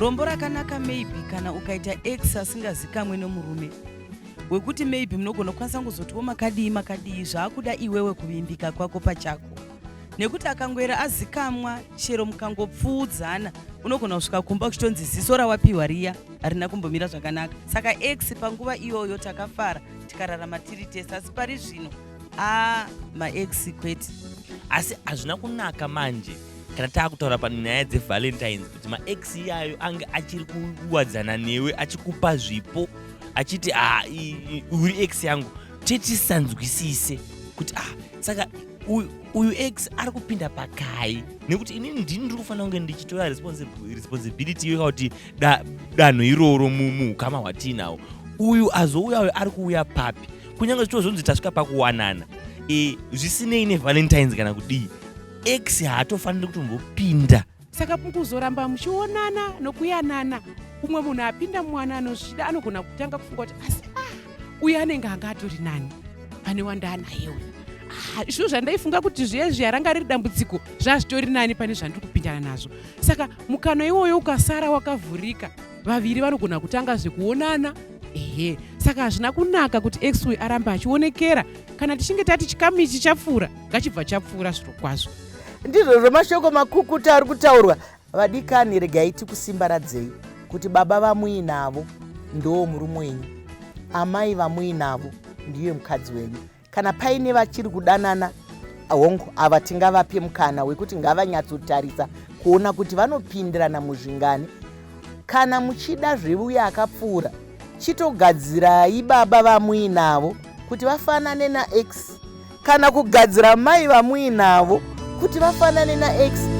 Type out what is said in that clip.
Rombo rakanaka maybe kana ukaita ex asingazikamwe nemurume wekuti maybe munogona kukwanisa kuzotiwo makadii makadii, zvaakuda iwewe kuvimbika kwako pachako, nekuti akangoera azikamwa, chero mukangopfuudzana, unogona kusvika kumba kuchitonzi ziso rawapiwa riya harina kumbomira zvakanaka. Saka ex panguva iyoyo takafara, tikararama tiri tese, asi pari zvino a maex kwete. Asi hazvina kunaka manje kana taakutaura panyaya dzeValentines kuti maex iyayo ange achiri kuwadzana newe, achikupa zvipo, achiti, "Ah, uri ex yangu." Tetisanzwisise kuti, ah, saka uyu ex ari kupinda pakai, nekuti inini ndini ndiri kufanira kunge ndichitora responsibility iyo kuti danho iroro muukama hwatiinawo. Uyu azouya uyu ari kuuya papi, kunyange zvichitozonzi tasvika pakuwanana? Zvisinei neValentines kana kudii, ex haatofaniri kutombopinda. Saka mukuzoramba muchionana nokuyanana, umwe munhu apinda muwanano zvichida anogona kutanga kufunga kuti, "Asi ah, uyu anenge anga atori nani pane wandaanaye uyu. Ah, izvo zvandaifunga kuti zviye zviya ranga riri dambudziko, zvazvitori nani pane zvandiri kupindana nazvo." Saka mukana iwoyo ukasara wakavhurika, vaviri vanogona kutanga zvekuonana. Ehe, saka hazvina kunaka kuti ex uyu arambe achionekera. Kana tichinge tati chikamu ichi chapfuura, ngachibva chapfuura zviro kwazvo. Ndizvozvo, mashoko makukuta ari kutaurwa. Vadikani, regai tikusimbaradzei kuti baba vamuinavo ndo murume wenyu, amai vamuinavo ndiye mukadzi wenyu. Kana paine vachiri kudanana, hongu, ava tingavape mukana wekuti ngavanyatsotarisa kuona kuti vanopindirana muzvingani. Kana muchida zveuya akapfuura, chitogadzirai baba vamuinavo kuti vafanane naex, kana kugadzira mai vamuinavo kuti vafanane naex.